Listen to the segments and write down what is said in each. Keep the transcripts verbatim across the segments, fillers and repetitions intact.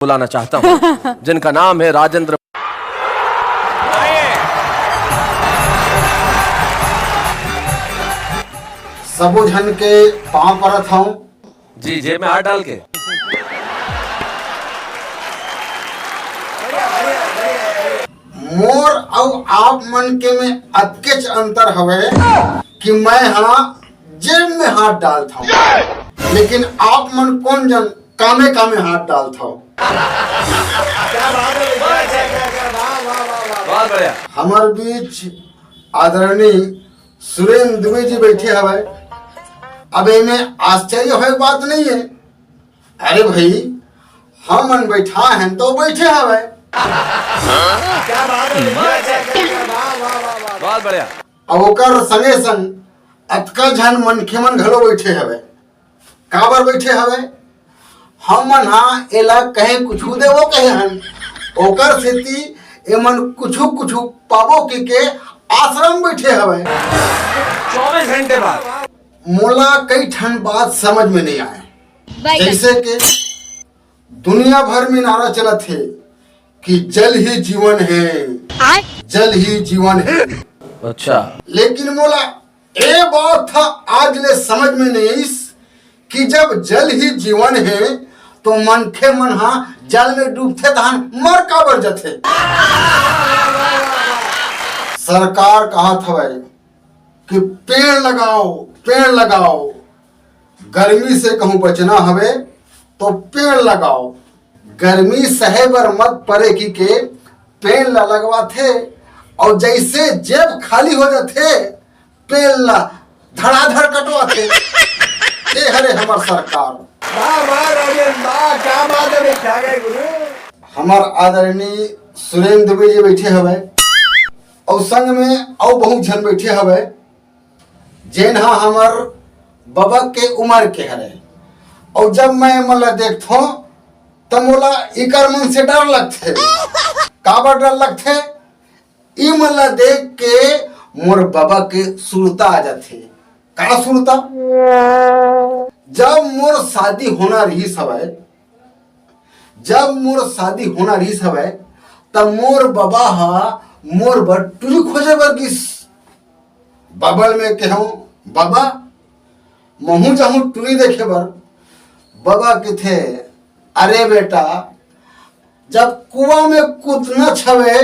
बुलाना चाहता हूँ, जिनका नाम है राजेंद्र। सबो झन के पांव परत हूँ। जी, जेब में हाथ डाल के। मोर अउ आप मन के में अतकेच अंतर हवे कि मैं हा जेब में हाथ डालत हूँ, लेकिन आप मन कोन जन कामे कामे हाथ डालत हव। बहुत बढ़िया। हमर बीच आदरणीय सुरेंद्र दुबे जी बैठे हवय। अब एमे आश्चर्य होए के बात नहीं है। अरे भाई, हमन बैठा हन तो बैठे हवय। बहुत बढ़िया। अब ओकर संगे संग अतका झन मनखे मन घलो बैठे हवय। काबर बैठे हवय? हमन हा एला कहे कुछु देवो कहे हन, ओकर सेती एमन कुछु कुछु पाबो के, के आश्रम बैठे हवय। चौबीस घंटे बाद। मोला कई ठन बात समझ में नहीं आए। जैसे के दुनिया भर में नारा चलत हे कि जल ही जीवन है, आय? जल ही जीवन है। अच्छा। लेकिन मोला ए बात ह आज ले समझ में नहीं आइस कि जब जल ही जीवन है तो मनखे मन हा जल में डूबथे तहन मर काबर जथे। सरकार कहत हवय कि पेड़ लगाओ, पेड़ लगाओ, गर्मी से कहूँ बचना हवे तो पेड़ लगाओ, गर्मी सहे बर मत परे कि के पेड़ ला लगवाथे, और जैसे जेब खाली हो जाथे, पेड़ ला धड़ाधड़ कटवाथे। ए हरे हमर सरकार। वाह, वाह, राजेंद्र, वाह, क्या बात है, क्या गए गुरु। हमर आदरणीय सुरेंद्र दुबे जी बैठे हवय, और संग में और बहुत झन बैठे हवय, जेन हा हमर बबा के उम्र के हरे। और जब मैं एमन ला देखथों, त मोला इकर मन से डर लगथे। काबर डर लगथे? ई मन ला देख के मोर बबा के सुरता आ जाथे। का सुरता? जब मोर शादी होना रहिस हवय, जब मोर शादी होना रहिस हवय, त मोर बबा हा मोर बर टुरी खोजे बर गिस। बबा ल मैं कहूं, "बबा, महूं जाहूं टुरी देखे बर।" बबा कथे, "अरे बेटा, जब कुआं में कूदना छवे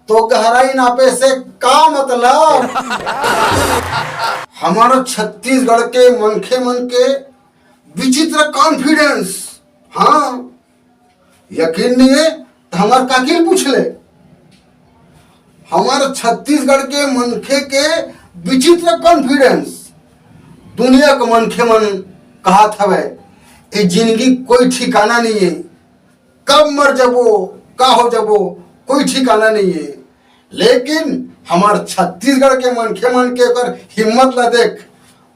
तो गहराई नापे से का मतलब?" हमारा छत्तीसगढ़ के मनखे मन के विचित्र कॉन्फिडेंस। हाँ, यकीन नहीं है तो हमार काकी ल पूछ ले। हमार छत्तीसगढ़ के मनखे के विचित्र कॉन्फिडेंस। दुनिया के मनखे मन कहत हवे, "ए जिंदगी कोई ठिकाना नहीं है, कब मर जबो, का हो जबो, कोई ठिकाना नहीं है।" लेकिन हमार छत्तीसगढ़ के मनखे मन के ओकर हिम्मत ला देख।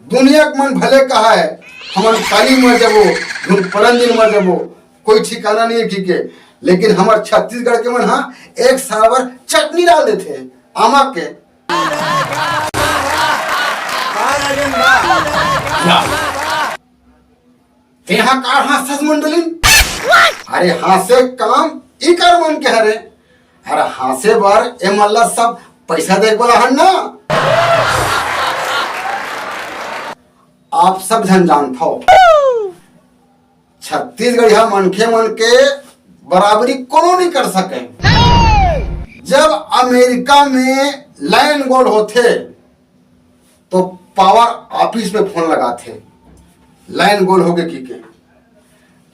दुनिया के मन भले कहा है, "हमन काली मर जबो, धुन परन दिन मर जबो, कोई ठिकाना नहीं है," ठीक है, लेकिन हमार छत्तीसगढ़ के मन हा एक साबर चटनी डाल देथे आमा के। तेहा का हांसथस मंडलिन? अरे हांसे काम इकर मन के हरे। अरे हांसे बर ए मन ला सब पैसा दे के बोला हन ना। आप सब झन जानथव, छत्तीसगढ़िया मनखे मन के बराबरी कोनो नहीं कर सके। जब अमेरिका में लाइन गोल होथे, तो पावर ऑफिस में फोन लगाथे, लाइन गोल होगे कि के।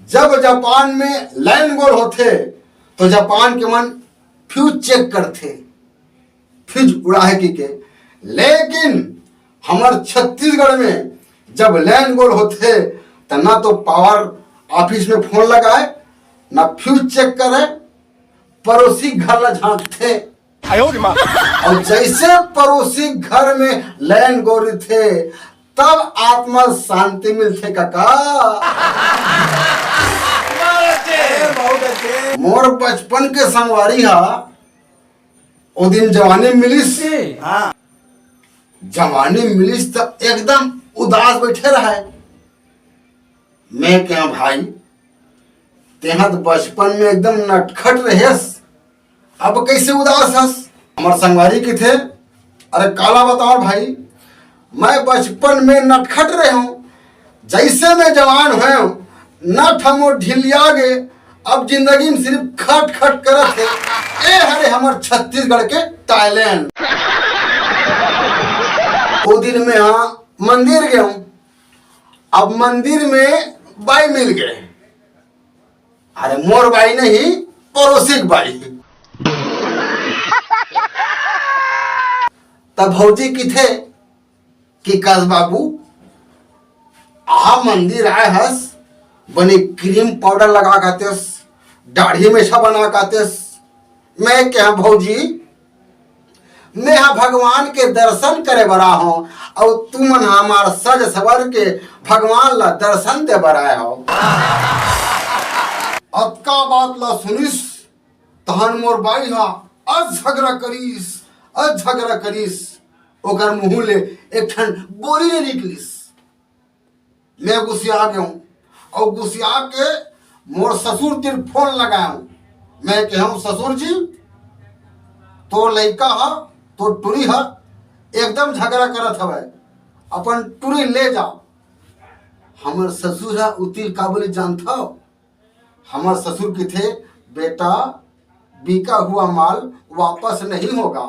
जब जापान में लाइन गोल होथे, तो जापान के मन फ्यूज चेक करथे, फ्यूज उड़ा है कि के। लेकिन हमर छत्तीसगढ़ में जब लाइन गोल होथे, त ना तो पावर ऑफिस में फोन लगाए, ना फ्यूज चेक करे, पड़ोसी घर ला झांकथे। अउ जैसे पड़ोसी घर में लाइन गोल रहिथे, तब आत्मा शांति मिलथे काका। मोर बचपन के संगवारी हा, ओ दिन जवानी मिलिस, हाँ। जवानी मिलिस त एकदम उदास बैठे रहे। मैं कहा, "भाई, तेहा तो बचपन में एकदम नटखट रहेस, अब कैसे उदास हस? हमर संगवारी किथे, अरे काला बताओ भाई, मैं बचपन में नटखट रहे हूँ, जैसे मैं जवान हुए हूँ, नट हमर ढिलिया गे, अब जिंदगी में सिर्फ खट खट करत हे। ए हरे हमर छत्तीसगढ़ के टैलेंट। वो दिन में हाँ मंदिर गए हूँ, अब मंदिर में बाई मिल गए। अरे मोर बाई नहीं, पड़ोसी के बाई। तब भौजी किथे कि कस बाबू, आ मंदिर आए हस, बने क्रीम पाउडर लगा कातेस, दाढ़ी मेछा बना कातेस। मैं कहा भौजी, मैं हा भगवान के दर्शन करे बर आए हूँ, अउ तुमन हमार सज सवर के भगवान ला दर्शन दे बर आए हो। अतका बात ला सुनिस तहन मोर बाई हा अस झगरा करिस, अस झगरा करिस, ओकर मुंह ले एक ठन बोली ले निकलिस। मैं गुसिया गेहूं अउ गुसिया के मोर ससुर तिर फोन लगाएंव। मैं कहूं, ससुर जी, तोर लइका ह, तोर टुरी ह एकदम झगरा करत हवय, अपन टुरी ले जा। हमर ससुर ह उतिल का बोली जानथव? हमर ससुर किथे, बेटा, बिका हुआ माल वापस नहीं होगा।